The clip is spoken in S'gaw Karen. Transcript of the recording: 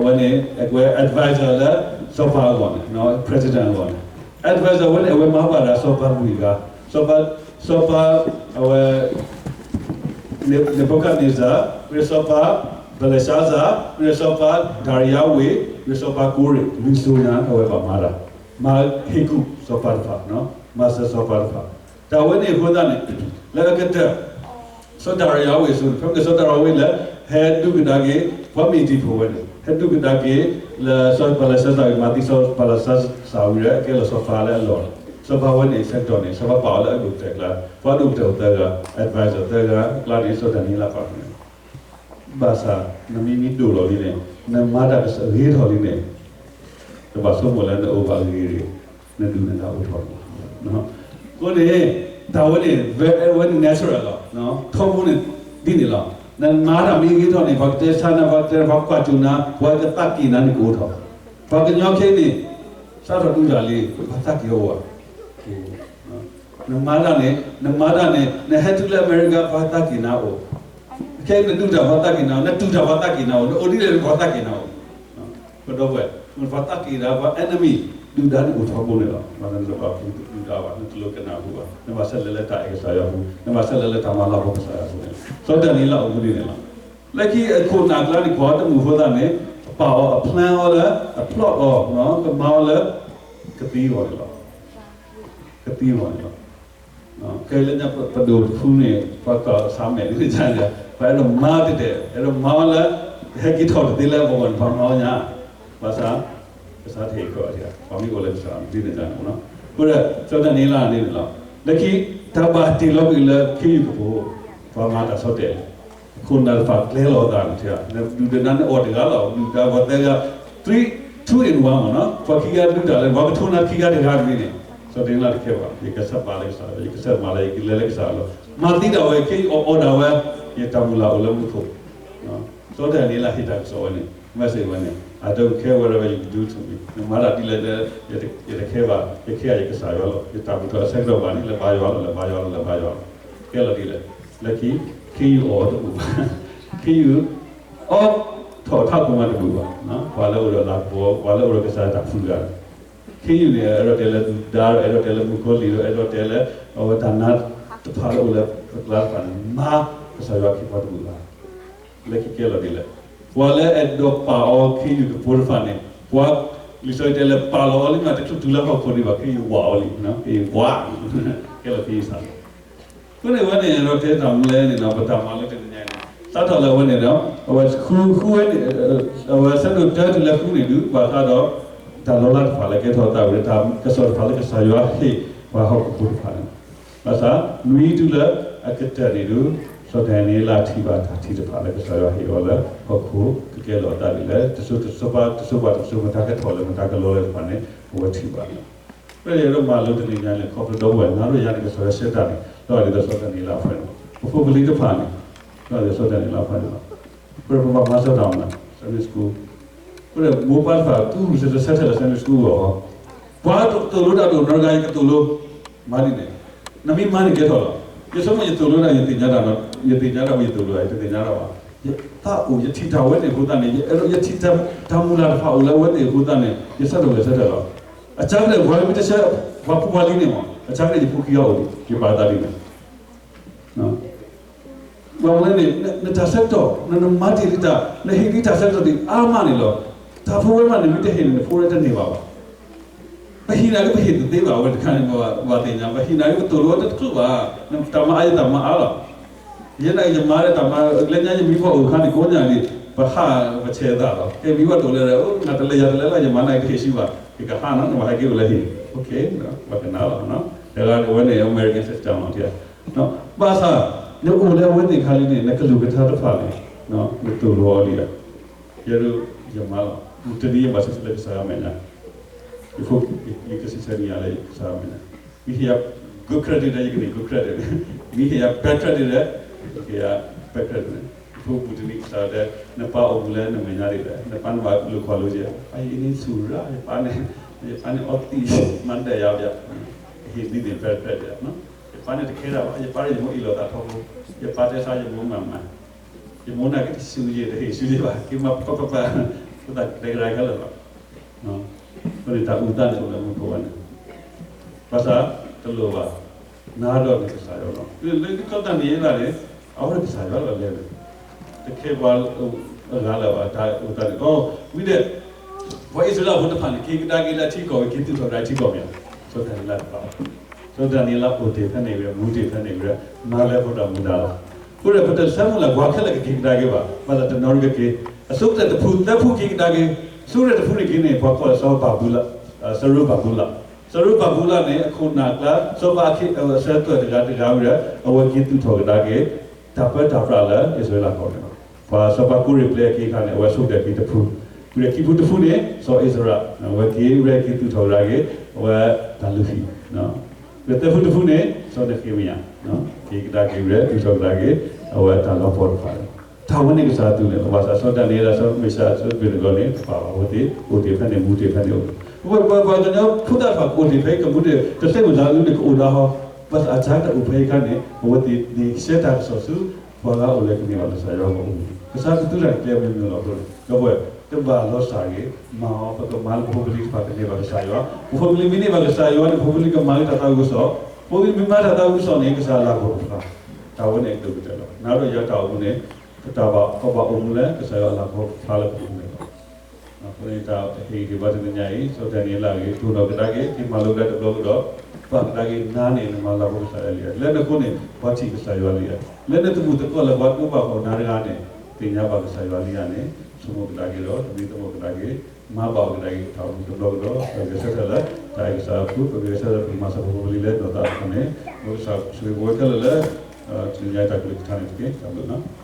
အဝဲန့ၣ် အကွဲး advisor လၢစီၤပၤအဂီၢ်န့ၣ် president အဂီၢ်န့ၣ် advisor ဝဲန့ၣ် အဝဲမၤဘၣ်ဒၣ်စီၤပၤလွံၢ်ဂၤ, စီၤပၤ စီၤပၤ အဝဲ Nebuchadnezzar, ဝံၤစီၤပၤ Belshazzar, ဝံၤစီၤပၤ Dariawe, ဝံၤစီၤပၤ Kore, လွံၢ်စိၤညါ အဝဲဘၣ်မၤတၢ်, မၤဟ့ၣ်ကူၣ်စီၤပၤတဖၣ်, မၤစၢၤစီၤပၤတဖၣ်, တၢ်ဝဲန့ၣ်အဃိသတးန့ၣ် လၢအကတၢၢ် စီၤဒၤရံယၤဝ့ၢ်အစိၤန့ၣ် ဖဲမ့ၢ်စီၤဒၤရံယၤဝ့ၢ်လၢ ဟဲဒုးကဒါက့ၤ ပှၤမ့ၢ်တံၤဖိဝဲန့ၣ် ဟဲဒုးကဒါက့ၤ လၢစီၤပၤလၢၡစၤ မၤသံစီၤပၤလၢၡစၤဝံၤဒီး အကဲလီၤစီၤပၤလၢအလီၢ်, စီၤပၤဝဲန့ၣ် ဆၢကတီၢ်န့ၣ် စီၤပၤပာ်အီၤလၢအဒိၣ်ကတၢၢ်ကျါ, ပှၤဒိၣ်ကတၢၢ်သၢဂၤ, advisor သၢဂၤအကျါန့ၣ် စီၤဒၤနံးယ့လးပာ်န့ၣ် ဘၣ်ဆၣ် နမ့ၢ်မ့ၢ်ဒိၣ်လီၤလံန့ၣ် နမၤတၢ်ကဂ့ၤထီၣ်လံန့ၣ် တဘၣ်ဆိကမိၣ်လၢနအိၣ်ဘၣ်ဂ့ၤဂ့ၤ, နဒုးနဒါအိၣ်ထီၣ်လံ. အဃိန့ၣ် တၢ်ဝဲန့ၣ် very natural လီၤ. ထီဘိန့ၣ် ဒ်န့ၣ်လီၤ. နမၤတၢ်မ့ၢ်ဂ့ၤထီၣ်န့ၣ် ပှၤကတဲဆါနၤ, ပှၤကတဲ ပှၤကွၢ်ကၠိနၤ, ပှၤကသးက့ၤနၤန့ၣ်ကအိၣ်ထီၣ်, ပှၤကညီခဲအံၤန့ၣ် စးထီၣ်ဒုးတၢ်လံ ပှၤသးက့ၤအီၤဘၣ် နမၤတၢ်န့ၣ် နမၤတၢ်န့ၣ် နဟဲတုၤလၢအမဲရကၤ ပှၤသးက့ၤနၤအိၣ်, ခဲအံၤနဒုးတၢ်ပှၤသးက့ၤနၤအိၣ်, နတူၢ်တၢ်ပှၤသးက့ၤနၤအိၣ်, နအိၣ်ဒ်လဲၣ်ပှၤသးက့ၤနၤအိၣ်, ပဒီပုၢ်ဝဲၢ် ပှၤသးက့ၤဒၣ် ပှၤ enemy ဒုၣ်ဒါန့ၣ်အိၣ်ထီဘိန့ၣ်လီၤ. ဘၣ်ဆၣ်နတဘၣ်ဖုးဒုၣ်ဒါဘၣ်, နတလိၣ်ကနၣ်အပူၤဘၣ်, နဘၣ်ဆၢလဲၤလၢတၢ်အဲၣ်ကစၢ်ယွၤအပူၤ, နဘၣ်ဆၢလဲၤလၢတၢ်မၤလၤကပီၤကစၢ်ယွၤအပူၤန့ၣ်, စီၤဒၤနံးယ့လးအိၣ်မူဒ်န့ၣ်လီၤ. လၢခံအခိၣ်နၢ်ကျါန့ၣ် ကွၢ်တမုာ်အဃိသတးန့ၣ် ပာ်အီၤ အ plan အီၤလၢ အ plot အီၤ ကမၤအီၤလၢ ကသံအဂီၢ်န့ၣ်လီၤ. ကသံအဂီၢ်န့ၣ်လီၤ. ခဲအံၤလၢညါပဒိၣ်တဖုန့ၣ် ပှၤကီၢ်ဆါမဲာ်ဒ်န့ၣ်န့ၣ် ပှၤအဲၣ်ဒိးမၤတတဲာ် အဲၣ်ဒိးမၤအီၤလၢ ဟဲက့ၤထီၣ်တသ့လၢပဂီၢ်န့ၣ် ပှၤမၤအီၤညါ, ဘၣ်ဆၣ် ကစၢ်တဟ့ၣ်ကီးအီၤ, ပှၤမ့ၢ်အိၣ်လၢကစၢ်မ့ၢ်ဒ်န့ၣ်န့ၣ်, အဃိဒီး စီၤဒၤနံးယ့လးန့ၣ်န့ၣ်လီၤ. လၢခံ တၢ်ဘၣ်တ့ၢ်လီၤကွံာ်လၢခ့ယုၢ်ကပိာ် ပှၤမၤတၢ်ဆီၣ်တဲာ် ခိၣ်နၢ်တဖၣ်ကျဲလီၤအသးန့ၣ်, နဒုၣ်ဒါန့ၣ်အီၣ်တဂၤလီၤ, ဒုၣ်ဒါပှၤသၢဂၤ three, two in one မ့ၢ်နီၤ, ပှၤခံဂၤဒုးတၢ်လၢ ပှၤကထိနၤခံဂၤတဂၤတမံၤန့ၣ်, စီၤဒၤနံးယ့လးတကဲဘၣ်, ယကစၢ်ပာ်လၢကစၢ်, ယကစၢ်မၤလၢယကလဲၤလၢကစၢ်လီၤ. မၤသံဒၣ်ဝဲ ခ့ယုၢ်အီၣ်အီဒၣ်ဝဲ, ယတၢ်မုၢ်လၢ်အိၣ်လၢမူခိၣ် စီၤဒၤနံးယ့လးဟ့ၣ်တၢ်ကစီၣ်ဝဲန့ၣ်, message ဝဲန့ၣ်, I don't care whatever you do to me, နမၤတၢ်ဒ်လဲၣ်, ယတခဲဘၣ်, ယကဲယကစၢ်ယွၤလီၤ. ယတၢ်ဘူၣ်ထီၣ်အဆၢကတီၢ်ဘၣ်န့ၣ် လၢဘါယွၤလီၤ, လၢဘါယွၤလီၤ, လၢဘါယွၤလီၤ. ကဲလီၤဒ်လဲၣ်, လၢခံ ခ့ယုၢ်အီၣ်တဘူၣ်ဘၣ်, ခ့ယုၢ် အီၣ်ထီၣ်ထးခိၣ်မးတဘူၣ်ဘၣ်, ပှၤလၢအိၣ်ဒီးလၤကပီၤ, ပှၤလၢအိၣ်ဒီးကစၢ်တၢ်ဖုးတဂၤ, ခ့ယုၢ်န့ၣ် အဲၣ်ဒိးတဲလၢဒုၣ်ဒါဒီး အဲၣ်ဒိးတဲလၢမုၣ်ကီၤလံၢ်ဒီး အဲၣ်ဒိးတဲလၢ အဝဲတၢ်နါတဖၣ်လၢအိၣ်လၢပကျါတဖၣ်န့ၣ် မၤကစၢ်ယွၤခ့ပှၤတဘူၣ်ဘၣ်. လၢခံကဲလီၤဒ်လဲၣ်, ပှၤလၢအဲၣ်ဒိးပာ်အီၤခ့ယုၢ်ကပိာ်တဖၣ်န့ၣ် ပှၤ လံာ်စီဆှံတဲလၢပာ်လီၤအီၤလံမး တချုးတုၤလၢဟီၣ်ခိၣ်ဒံးဘၣ် ခ့ယုၢ်ဝးအီၤလံ, ခ့ယုၢ်ဝး, ကဲလီၤခ့ယုၢ်စၢ်လီၤ. အဃိန့ၣ် အဝဲန့ၣ် အဲၣ်ဒိးတဲတၢ်မနုၤလဲၣ်န့ၣ်ဒီး ပတၢ်မၤလၢတနံၤညါအံၤန့ၣ် စးထီၣ်လၢအဝဲန့ၣ်ဒီး အဝဲဃု ဃုဝဲန့ၣ် အဝဲဆၢဒိၣ်တၢတုၤလၢဃုန့ၣ်ဒုး ဘၣ်ဃးဒီး တၢ်လီၤလးတဖၣ်လၢကဲထီၣ်သးဝံၤဒီး တၢ်ကစီၣ်တဖၣ်လၢကစၢ်ယွၤဟ့ၣ်ပှၤဟီၣ်ခိၣ်ဖိတဖၣ်န့ၣ် ဘၣ်ဆၣ် နွံတုၤလၢအကတၢၢ်န့ၣ်ဒုး စီၤဒၤနံးယ့လးထံၣ်ဘၣ်တၢ်ထံၣ်တဖၣ်လၢကစၢ်ယွၤဟ့ၣ်အီၤလၢဟီၣ်ခိၣ်ကကဲလီၤအသးဒ်လဲၣ်, တစိၤတစိၤပၤ တစိၤပၤတစိၤ မတၤကထီၣ်လၢမတၤကလီလၢတဖၣ်န့ၣ် အဝဲထံၣ်ဘၣ်န့ၣ် ဖဲယအဲၣ်ဒိးမၤလိတနံၤညါန့ၣ် ခီဖျိဒီပုၢ်ဝဲၢ် နၤဒီးယၤန့ၣ် ကစၢ်ယွၤဆှၢတၢ်န့ၣ် လီၤဂာ်ဒ်သိးစီၤဒၤနံးယ့လးအဖၢန့ၣ်လီၤ. ပဖိပလံၤတဖၣ်န့ၣ် လီၤဂာ်ဒ်သိးစီၤဒၤနံးယ့လးအဖၢန့ၣ်လီၤ. ပရၢပဘၣ်မၤစၢၤတၢ်မနုၤ Sunday school ပရၢမိၢ်ပၢ်တဖၣ် သူၣ်ဆၢထၢၣ်လၢ Sunday school အဂီၢ် ပှၤသိၣ်လိတၢ်ဒိၣ်နီတဂၤ ယကသိၣ်လိ မၤဒ်န့ၣ် နမ့ၢ်မၤန့ၣ်ကဲထီၣ်လီၤ. ယဆိကမိၣ်ယသိၣ်လိတၢ် ယသ့ၣ်ညါတၢ် ယသ့ၣ်ညါတၢ်ဝဲ ယသိၣ်လိတၢ် ယတသ့ၣ်ညါတၢ်ဘၣ်. ယသးအိၣ် ယထံၣ်တၢ်ဝဲန့ၣ်အဃိသတးန့ၣ် ယအဲၣ်ဒိး ယထံၣ်တၢ်မုၢ်လၢ်တဖၣ်အိၣ်လၢအဝဲသ့ၣ်အဃိသတးန့ၣ် ယဆၢထၢၣ်ဂဲၤဆၢထၢၣ်လီၤ. အကစၢ်ကလဲၣ် ပှၤမ့ၢ်တဆၢ ပှၤဖိပှၤလံၤန့ၣ်မး အကစၢ်ကလဲၣ် ယဖိခံဂၤအိၣ်ဒံး ယပာ်သးဒ်န့ၣ် ဘၣ်မနုၤလဲၣ်န့ၣ် နတၢ်ဆၢကတီၢ် နနမၤတ့ၢ်လံတၢ် နဟ့ၣ်လံတၢ်ဆၢကတီၢ်ဒံးအါမးန့ၣ်လီၤ. တၢ်ဖိဝဲမးန့ၣ် မ့ၢ်တဟ့ၣ်န့ၣ် နဖိရဲတန့ၢ်ဘၣ်ဘၣ်. ပဟ့ၣ်နၤဒ်ပဟ့ၣ်တသ့ဘၣ် အဝဲတခါန့ၣ် ပဘၣ်သ့ၣ်ညါ ပဟ့ၣ်နၤဒ်ပသိၣ်လိဝဲတချုးဘၣ်. တၢ်မၤအါယတၢ်မၤအါလီၤ. ယဲန့ၣ်ယမၤဒီးတၢ်မၤ လၢညါယမံၤဖီအိၣ်အခါန့ၣ် ကိးညါဒံး ပဟးပဆဲးသးလီၤ. ကဲမံၤဘၣ်တအိၣ်လၢ နတလဲၤယၤတလဲၤလီၤ ယမၤနၤတဟ့ၣ်ဆူဘၣ်. ယကဟးနီၤ နဘၣ်ဟဲက့ၤအိၣ်လၢဟံၣ် ပှၤကနၣ်လီၤ. တဂၤအဝဲန့ၣ် American system လီၤ. ဘၣ်ဆၣ် နအိၣ်လၢအဝဲသ့ၣ်ခါလံန့ၣ် နကလုၢ်ကထါတဖၣ်န့ၣ် နသိၣ်လိအီၤလံဧါ. ယဲဒၣ် ယမၤလီၤ မုၢ်တနံၤယဘၣ်စံးဆၢလၢကစၢ်ယွၤမဲာ်ညါ ယဖိ ယကစံးဆၢန့ၢ်ယၤလၢကစၢ်ယွၤမဲာ်ညါ မ့ၢ်ဟ့ၣ်ယၤ good credit ဒီး ယကန့ၢ် good credit, မ့ၢ်ဟ့ၣ်ယၤ bad credit ဒီး ယကယၤ bad credit န့ၣ် ယဖိမုၢ်တနံၤကစၢ်ယွၤတဲ နပၢ်အိၣ်မူလၢနမဲာ်ညါဒ်လဲၣ်, နပၢ်န့ၣ်ဘၣ်လိာ်ကွၢ်လိယဲ, ပၢ်အံၤန့ၣ်ဆူၣ်ရၣ်, ယပၢ်န့ၣ် ယပၢ်န့ၣ်အီသံး မၤဒၣ်ယၤဘၣ်, ဟ့ၣ်ဒ်န့ၣ် bad credit ယပၢ်န့ၣ်တခဲဒၣ်ဘၣ်, ယပၢ်န့ၣ်ယမိၣ်အ့ၣ်လိာ်သးထီဘိ, ယပၢ်တဲဆါယမိၣ်မၤမၤ ယမိၢ်န့ၣ်က့ၤတဆူယဲ တဟ့ၣ်ဆူယဲဘၣ် က့ၤမၤပၢပၢပၢ, ယ သးတဲကဒါခဲလၢာ်လီၤ. အဃိန့ၣ်တၢ်အုၣ်သးန့ၣ်အိၣ်လၢမူခိၣ်ဘၣ်န့ၣ်, ဘၣ်ဆၣ်တလိၣ်ဘၣ်, နၤဒီးန့ၣ်ကစၢ်ယွၤလီၤ. လၢကီၢ်ဒၤနံးယ့လးန့ၣ်, အဝဲန့ၣ်ကစၢ်ယွၤလီၤလဲၤန့ၣ်, တခဲပှၤအဂၤလၢၤဘၣ် တၢ်အုၣ်သးန့ၣ်, အဝံၤဒီး ပှၤအံၣ်စရ့လးဖိတဖၣ်န့ၣ် က့ၤကဒါက့ၤလၢအထံကီၢ်ဝဲ က့ၤသူၣ်ထီၣ်ကဒါအထံကီၢ်မ့ၢ်ဧါ, စီၤဒၤနံးယ့လးတဖၣ်, စီၤဒၤနံးယ့လးအိၣ်တ့ၢ်ဖဲန့ၣ်ဝဲ မူတ့ၢ်ဖဲန့ၣ်ဝဲ, မၤလၢဖိဒီးမူဒါလီၤ. အဃိဒီးပတဆၢမုၢ်လၢ် ပှၤခဲလၢာ်ကက့ၤကဒါက့ၤဘၣ်, ဘၣ်ဆၣ်တနီၤကက့ၤ, အဆိကတၢၢ်တဖု သၢဖုက့ၤကဒါက့ၤ, အဆိကတၢၢ်တဖုန့ၣ်က့ၤန့ၣ် ပှၤကိးလၢစီၤဘၤဘူလး, စီၤရူၤဘၤဘူလး, စီၤရူၤဘၤဘူလးန့ၣ် အခိၣ်နၢ်ကျါ စီၤပၤအဆၢကတီၢ်တဂၤတဂၤဝံၤဒီး အဝဲက့ၤသူၣ်ထီၣ်ကဒါက့ၤ တၢ်ပၢတၢ်ပြးလၢအံၣ်စရ့လးကီၢ်န့ၣ်လီၤ. ပှၤစီၤပၤကိးရ့ၣ်ပျဲက့ၤအခါန့ၣ် အဝဲဆိကတၢၢ်က့ၤတဖု, ဝံၤဒီးခံဖုတဖုန့ၣ် စီၤအ့စရး, အဝဲက့ၤဝဲက့ၤသူၣ်ထီၣ်ကဒါက့ၤ အဝဲတၢ်လုၢ်ဟံၣ်, ဝံၤဒီးသၢဖုတဖုန့ၣ် စီၤနဃ့မယၤ, က့ၤကဒါက့ၤဝဲ သူၣ်ထီၣ်ကဒါက့ၤ အဝဲတၢ်လီၤပှီၢ်တဖၣ်န့ၣ်, တၢ်ဝဲန့ၣ်ကစၢ်ယွၤအသိးန့ၣ်လီၤ. ဘၣ်ဆၣ်စီၤဒၤနံးယ့လး စီၤမ့ၡး စီၤအဘ့းနကိၤန့ၣ် တပာ်ဘၣ်, အဝဲသ့ၣ်အိၣ်တ့ၢ်ဖဲန့ၣ် မူတ့ၢ်ဖဲန့ၣ်အိၣ်, ပှၤကညီဖိသၣ်တဖၣ်ကအိၣ်တ့ၢ်ဖဲအံၤ ကမူတ့ၢ် တသ့ၣ်မတၤလၢနကအိၣ်ဒၣ်ဟီ, ဘၣ်ဆၣ်အတၢ်ကအိၣ်ဖဲအံၤအခါန့ၣ် အဝဲသ့ၣ်န့ၣ်ကဆှၢတၢ်ကစီၣ်ဆူ ပှၤဂၤအိၣ်လၢကန့ၢ်ဘၣ်ကစၢ်ယွၤအဂီၢ်အိၣ်, ကစၢ်ယွၤကသူတၢ်ကျဲမ့ၢ်မ့ၢ်လီၤ. အဃိန့ၣ် ဒီပုၢ်ဝဲၢ် တဘၣ်လီၤစၢ်ဂ့ၤ, မၤအီၤ ပကမၤလၢပဖိပလံၤတဖၣ်ကန့ၢ်ဘၣ်ကစၢ်ယွၤ, ပဖိပလံၤမ့ၢ်န့ၢ်ဘၣ်ကစၢ်ယွၤန့ၣ် ပဖိပလံၤကမၤလၢတၢ်သးခုကစီၣ်, ပဖိပလံၤမ့ၢ်မၤတၢ်သးခုကစီၣ်န့ၣ် ကစၢ်ယွၤလၤကပီၤပဖျါ, တၢ်ဝဲန့ၣ်အဒိၣ်ကတၢၢ်လီၤ. နၤဒီးယၤတၢ်အိၣ်မူန့ၣ် ပတၢ်ဘၣ်ကီဘၣ်အိၣ်မူလၢ ကစၢ်ယွၤအလၤကပီၤဖျါလၢပအိၣ်မူန့ၣ်လီၤ. အဃိန့ၣ်တၢ်ဟ့ၣ်ဂံၢ်ဘါတနံၤညါအံၤ စီၤဒၤနံးယ့လးအဂ့ၢ် တိၢ်နီၣ်ကဒါက့ၤ က့ၤမၤလိကဒါတဘျီကဒီး, ပာ်ကဒါက့ၤနၤန့ၣ် နမၤလၤကပီၤကစၢ်ယွၤလံဧါ, လၢနဃိန့ၣ် ပှၤထံၣ်ကစၢ်ယွၤလံဧါ, လၢနတမုာ်သကိးလၢပှၤတအိၣ်ဘၣ်ဃီနၤတဂၤန့ၣ် သ့ၣ်ညါဘၣ်ကစၢ်ယွၤလံဧါန့ၣ် ဆိကမိၣ်ကဒါက့ၤဒီး သမံသမိးကဒါက့ၤ, မၤဘၣ်အီၤကဒါက့ၤ တၢ်အိၣ်မူတဘျီကဒီး, ပဂဲၤဆၢထၢၣ်လၢ တၢ်အဲၣ်ကစၢ်အပူၤ, ပဂဲၤဆၢထၢၣ်လၢပကမၤစၢၤပဖိပလံၤလၢနီၢ်သးတဖၣ်န့ၣ်, မ်ကစၢ်ဆိၣ်ဂ့ၤပဝဲခဲလၢာ်လၢ တနံၤညါတၢ်ကလုၢ်ကထါန့ၣ်တက့ၢ်. တၢ်ဘျုး